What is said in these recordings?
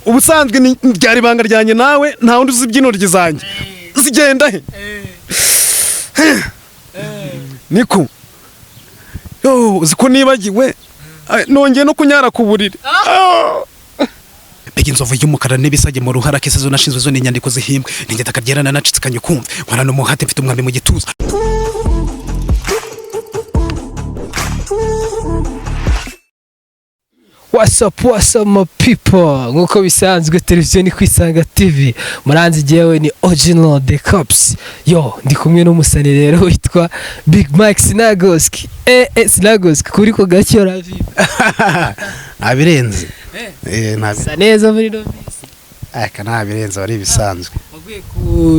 Ubusanzwe ni ryari ibanga ryanjye nawe, nta wundi uzi iby'intoryi zanjye zigenda he. Niko yo uzi ko nibagiwe, nongeye no kunyara ku buriri. Mbega inzovu y'umukara n'ibisage mu ruhara kese zo nashinzwe zo n'inyandiko zihimbwe ninjye takaryerana nacitse kanyukumve nkorana umuhate mfite umwambi mu gituza. What's up my people? Nkuko bisanzwe televiziyo ni Kwisanga TV. Muranzi jewe ni Original The Cops. Yo, ndi kumwe n'umusani rero witwa Big Mike Sinagoski. Sinagoski kuri ko gacyo ravi. Ntabirenze. Ntabirenze. Sa neza muri no minsi. Aka ntabirenze ari ibisanzwe. Waguye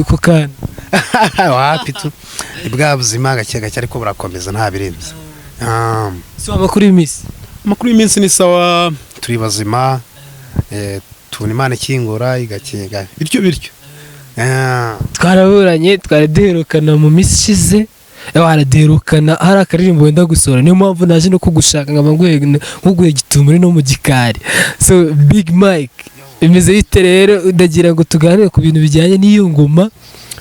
ku kantu. Wapi tu. Bwa buzima gake gake ariko burakomeza ntabirenze. So amakuru y'iminsi. Amakuru y'iminsi ni sawa, turi bazima, tubona Imana ikingura igakinga bityo bityo. Twaraburanye, twari duherukana mu minsi ishize, waraduherukana hari akaririmbo wenda gusohora, niyo mpamvu naje no kugushaka nkaba nkuguhe gitumuri no mu gikari. So Big Mike bimeze bite rero? Ndagira ngo tuganire ku bintu bijyanye n'iyo ngoma.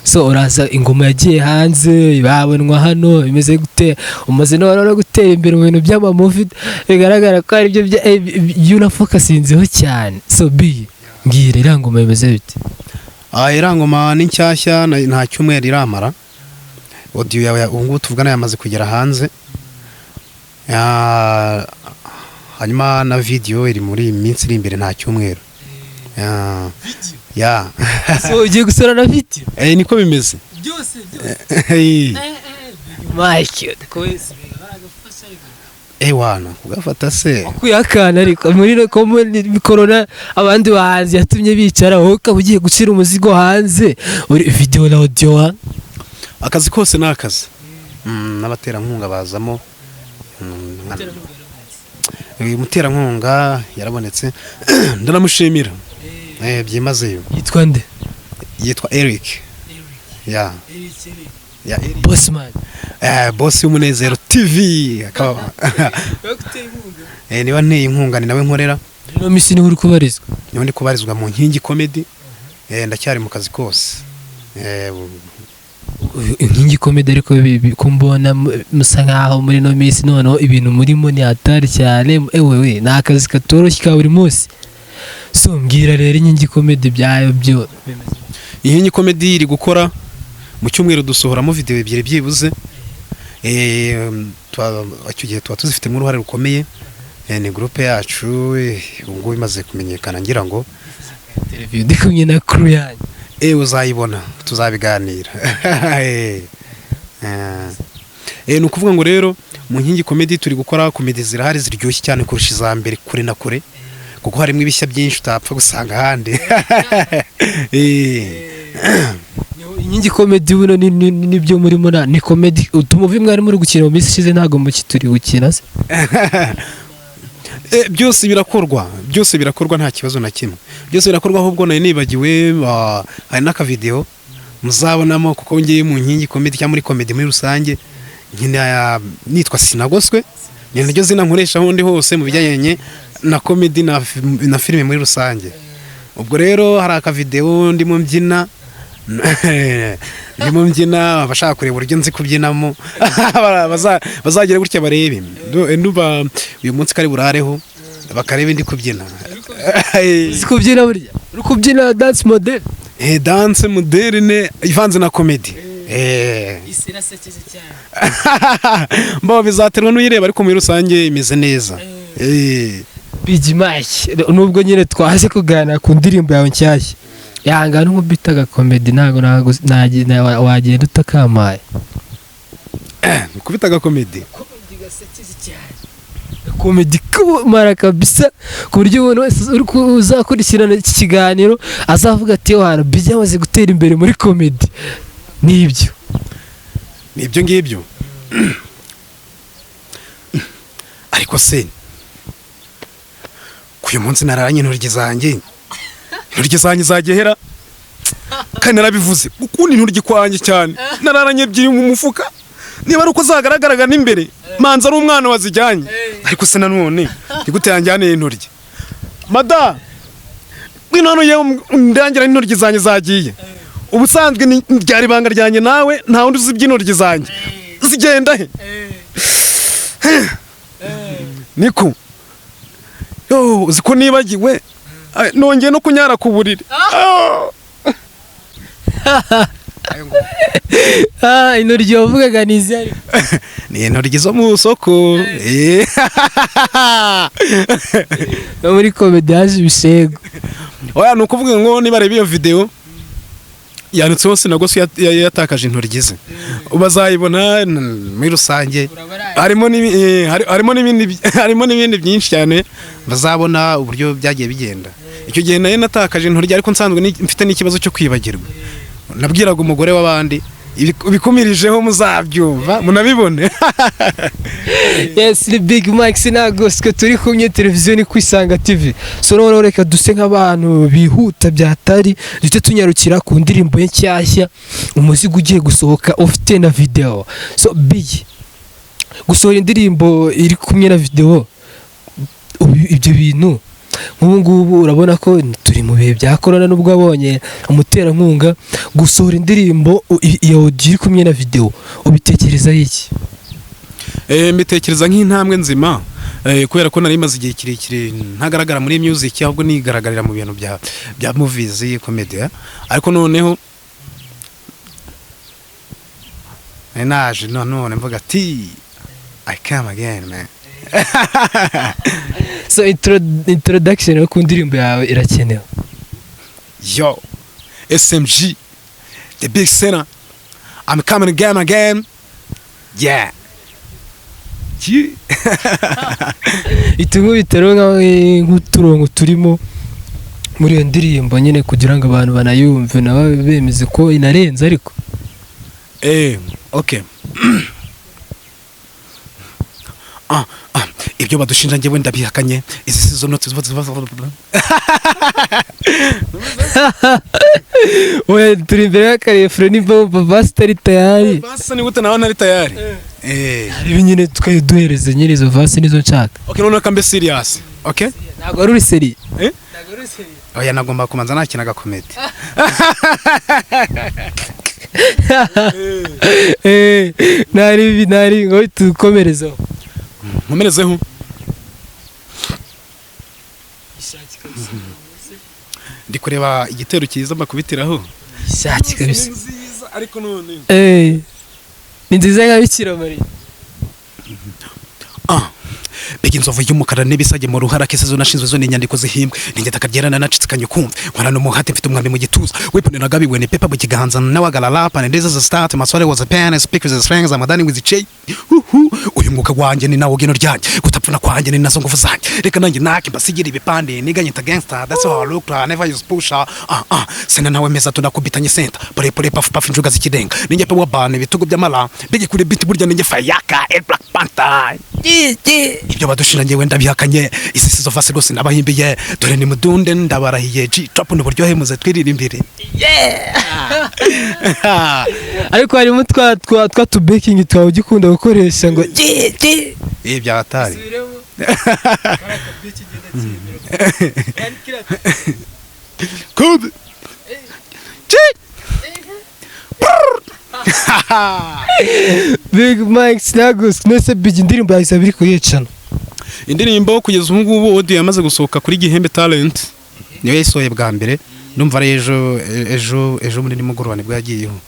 So uraza ingoma yagiye hanze babonwa hano, bimeze gute? Umaze no gutera imbere mu bintu by'amamuvi, bigaragara ko ari byo unafokasinzeho cyane. So Big, mbwira iriya ngoma bimeze bite? Iriya ngoma ni nshyashya, nta cyumweru iramara. Audio yawe ubu ngubu tuvugana yamaze kugera hanze. Hanyuma na video iri muri iyi minsi iri imbere, nta cyumweru. Ya. So ugiye gusora na video? Niko bimeze. Byose byose. Mike, Wana kugafata se. Kwihakana ariko muri corona abandi bahanzi yatumye bicara, wowe ukaba ugiye gucira umuzigo hanze uri video na audio. Akazi kose ni akazi. N'abaterankunga bazamo. Umuterankunga yarabonetse ndanamushimira. Byimazeyo. Yitwa nde? Yitwa Eric. Ya. Ya Eric. Bossman. Boss w'Umunezero TV akaba. Niba nteye inkunga ni nawe nkorera. No misi ni uri kubarizwa. Niba ndi kubarizwa mu Nkingi Comedy. Ndacyari mu kazi kose. Inkingi Comedy ariko kumbona musa nkaho muri no misi noneho ibintu murimo ni hatari cyane. Ewe ni akazi katoroshye ka buri munsi. So mbwira rero Inkingi Comedy byayo byo bimeze. Inkingi Comedy iri gukora mu cyumweru dusohoramo video ebyiri byibuze. Icyo gihe tuba tuzifitemo uruhare rukomeye. Ni groupe yacu ubwo bimaze kumenyekana ngira ngo televiziyo ndi kumwe na crew yanyu. Uzayibona tuzabiganira. Ni ukuvuga ngo rero mu Nkingi Comedy turi gukora comedy zirahari ziryoshye cyane kurusha iza mbere kure na kure, kuko harimo ibishya byinshi utapfa gusanga ahandi. Inkingi Comedy buno nibyo murimo ni comedy utumuvi mwari muri gukina mu minsi ishize ntago mukituri gukina se. Byose birakorwa, byose birakorwa nta kibazo na kimwe. Byose birakorwa ahubwo nari nibagiwe, hari n'aka video muzabonamo kuko ngiye mu Nkingi Comedy cyangwa muri comedy muri rusange nkina nitwa Sinagoswe, ni naryo zina nkoresha aho ndi hose mu bijyanye na comedy na filime muri rusange. Ubwo rero hari aka video ndimo mbyina ndimo mbyina, abashaka kureba uburyo nzi kubyinamo bazagira gutya barebe. Ndumva uyu munsi kari burareho bakarebe ndi kubyina. Uzi kubyina burya? Uri kubyina dance model? Dance moderne ivanze na comedy. Isi irasekeje cyane. Mbaho bizaterwa n'uyireba ariko muri rusange imeze neza. Big Mike, nubwo nyine twaje kuganira ku ndirimbo yawe nshyashya, yanga n'ubwo comedy ntago wagenda utakamaye. Kubitaga comedy. Comedy gasekeje cyane. Comedy kumara kabisa ku buryo umuntu wese uri uzakurikirana iki kiganiro azavuga ati yo hano Big yamaze gutera imbere muri comedy. Nibyo. Nibyo ngibyo. Ariko se kuyu munsi nararanye intoryi zanjye. Intoryi zanjye zagehera. Kandi narabivuze ukundi intoryi kwanjye cyane. Nararanye ebyiri mu mufuka. Niba ari uko zagaragaraga n'imbere, manza ari umwana wazijyanye. Ariko se nanone nigute yanjyane intoryi? Mada Ngwino hano yewe, ndangira n'intoryi zanjye zagiye. Ubusanzwe ni ryari ibanga ryanjye nawe, nta wundi uzi iby'intoryi zanjye zigenda he. Niko yo, uzi ko nibagiwe? Ay, nongeye no kunyara ku buriri. Ah. Ah, intoryi wavugaga ni izi ariko? Ni intoryi zo mu isoko. No muri comedy haje ibishego. Oya, ni ukuvuga ngo nibareba iyo video yanditseho Sinagose yatakaje intoryi ze, bazayibona muri rusange. Harimo n'ibindi byinshi cyane, bazabona uburyo byagiye bigenda. Icyo gihe nayo natakaje intoryi, ariko nsanzwe mfite n'ikibazo cyo kwibagirwa. Nabwiraga umugore w'abandi ibikumirijeho, muzabyumva munabibone. Yes, ni Big Mike Sinagoswe turi kumwe, televiziyo ni Kwisanga TV. So noneho reka duse nk'abantu bihuta byatari, duhite tunyarukira ku ndirimbo ye nshyashya, umuzigo ugiye gusohoka ufite na video. So Big, gusohora indirimbo iri kumwe na video, ibyo bintu nk'ubu ngubu urabona ko turi mu bihe bya corona, nubwo wabonye umuterankunga, gusohora indirimbo ya audio iri kumwe na video ubitekerezaho iki? Mbitekereza nk'intambwe nzima, kubera ko nari maze igihe kirekire ntagaragara muri music, ahubwo nigaragarira mu bintu bya movies, comedy, eh. Ariko noneho nari naje none mvuga ati "I come again, man." So introduction yo ku ndirimbo yawe irakenewe. Yo, SMG, the big sinner, I'm coming again again, yeah. Itunkubite rero nk'uturongo turimo muri iyo ndirimbo nyine, kugira ngo abantu banayumve nabo bemeze ko inarenze ariko. Okay. Ah, ibyo badushinja njyewe ndabihakanye. Izi sizo notes ziva. Oya, turi imbere y'akarefure, nimba wumva verse itari tayari. Basa ni gute nawe ntari tayari? Ibi nyine tukayiduhereze nyine, izo verse nizo nshaka. Okay, noneho kambe serious. Okay? Ntabwo wari uri sérieux. Eh? Ntabwo wari uri sérieux. Oya, nagomba kumanza nakina agakomedi. Ntari ngo tukomerezeho. Nkomerezeho. Ndi kureba igitero cyiza mbakubitiraho. Ishaki kabisa. Ni nziza ariko none. Ni nziza nka Bikira Mariya. Ah. Mbega inzovu y'umukara n'ibisage mu ruhara kese zo nashinzwe zo n'inyandiko zihimbwe ninjye takaryerana nacitsikanye kumva nkorana umuhate mfite umwambi mu gituza weapon nagabiwe ni paper mu kiganza nawagalala and this is a start my story was a pen and speak with the strength I'm done with the chain. Uhu, uyu mwuka wanjye ni nawo geno ryanjye, gutapfuna kwanjye ni nazo ngufu zanjye, reka nanjye nake mbasigira ibipande niganye ta gangster, that's how I look like, I never use pusher. Ah ah, sena nawe meza tunakubitanye center pore pore puff puff injuga zikirenga ninjye pe wabana ibitugu by'amara bigi kuri beat burya ninjye fayaka el Black Panther. Ibyo badushira njyewe ndabihakanye, izi sizo verse rwose nabahimbiye, dore ni mudunde ndabarahiye, G trap ni uburyohe muze twiririmbire. Ariko harimo twa tu baking twawe ugikunda gukoresha ngo Ibi byatari. Kubi. G. Big Mike Sinagos, nese Big, indirimbo yawe izaba iri kuyicana? Indirimbo kugeza ubu ngubu audio yamaze gusohoka kuri Gihembe Talent, niyo yayisohoye bwa mbere, ndumva ari ejo muri nimugoroba nibwo yagiyeho.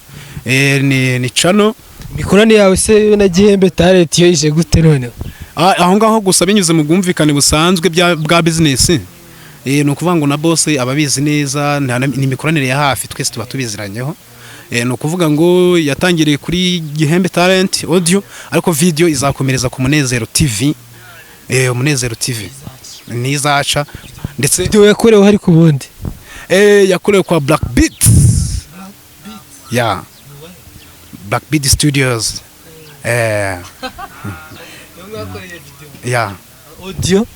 Ni channel. Imikorane yawe se na Gihembe Talent yo ije gute noneho? Ah, aho ngaho gusa binyuze mu bwumvikane busanzwe bwa business. Ni ukuvuga ngo na boss ababizi neza, ni imikoranire ya hafi, twese tuba tubiziranyeho. Ni ukuvuga ngo yatangiriye kuri Gihembe Talent audio, ariko video izakomereza ku Munezero TV. Umunezero TV nizaca ndetse Video yakorewe hari ku bundi. Yakorewe kwa Black Beat. Yeah. Black Beat Studios. Yeah. Audio.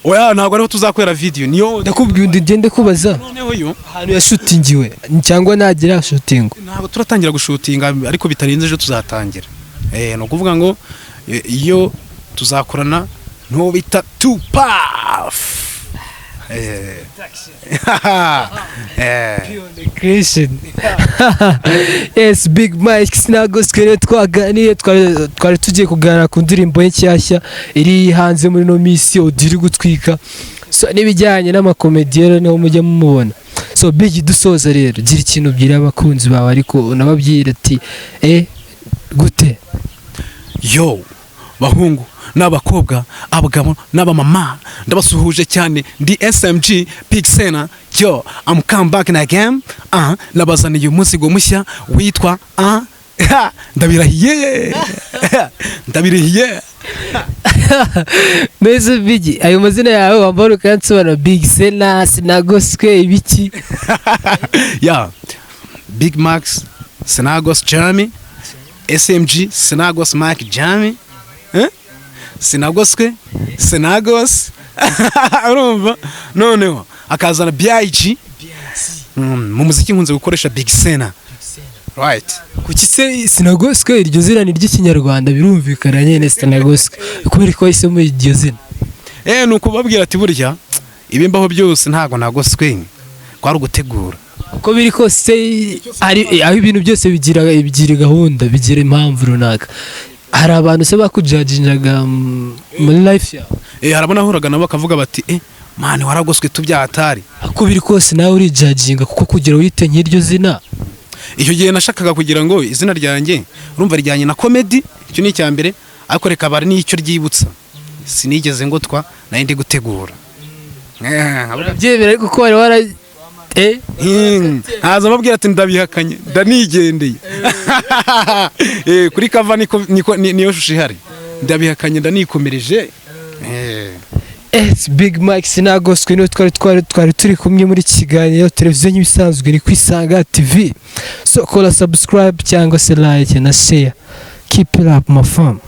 Oya, ntabwo ariho tuzakorera video, niyo Ndakubwiye undi ngende kubaza noneho yo ahantu yashutingiwe cyangwa nagera shutingo. Ntabwo turatangira gushutinga, ariko bitarenze ejo tuzatangira. Ni ukuvuga ngo iyo tuzakorana n'uwo bita Tupac. Creation. Yes, Big Mike Sinagoswe rero twaganiye, twari tugiye kuganira ku ndirimbo ye nshyashya iri hanze muri no minsi, audio iri gutwika. So n'ibijyanye n'amakomedi rero niho mujya mumubona. So Big, dusoza rero, gira ikintu ubwira abakunzi bawe, ariko unababwira ati gute? Yo bahungu n'abakobwa, abagabo n'abamama, ndabasuhuje cyane. Ndi SMG Big Sena. Yo, I'm come back again. Nabazaniye umuzigo mushya witwa Ndabirahiye, ndabirahiye. Mbese Big, ayo mazina yawe wambara ukayansobanura, Big Sena, Sinagoswe, ibiki? Ya, Big Max Sinagos Jeremy, SMG Sinagos Mike Jami, eh? Sinagoswe, Sinagos, urumva noneho akazana BIG. Mu muziki nkunze gukoresha Big Sena, right? Kuki se Sinagoswe? Iryo zina ni iry'Ikinyarwanda, birumvikana nyine, Sinagoswe. Kubera ko wahisemo iryo zina? Ni ukubabwira ati burya ibimbaho byose ntabwo nagoswe, kwari ugutegura. Uko biri kose hari aho ibintu byose bigira gahunda, bigira impamvu runaka. Hari abantu se bakujajinjaga muri life yawe? Harabona ahuraga nabo bakavuga bati: "Man, waragoswe tubyatari." Uko biri kose nawe urijajinga, kuko kugira wite nk'iryo zina. Icyo gihe nashakaga kugira ngo izina ryanjye, urumva, rijyanye na comedy, icyo ni icya mbere, ariko reka bari n'icyo ryibutsa: sinigeze ngotwa, nari ndi gutegura. Urabyemera ariko ko wari wara Nkaza mbabwira ati ndabihakanye, ndanigendeye. Kuri cover niko niyo shusho ihari: ndabihakanye, ndanikomereje. Yes, Big Mike Sinagoswe niwe twari turi kumwe muri iki kiganiro. Televiziyo nk'ibisanzwe ni Kwisanga TV. So kora subscribe cyangwa se like na share. Keep it up, my fam.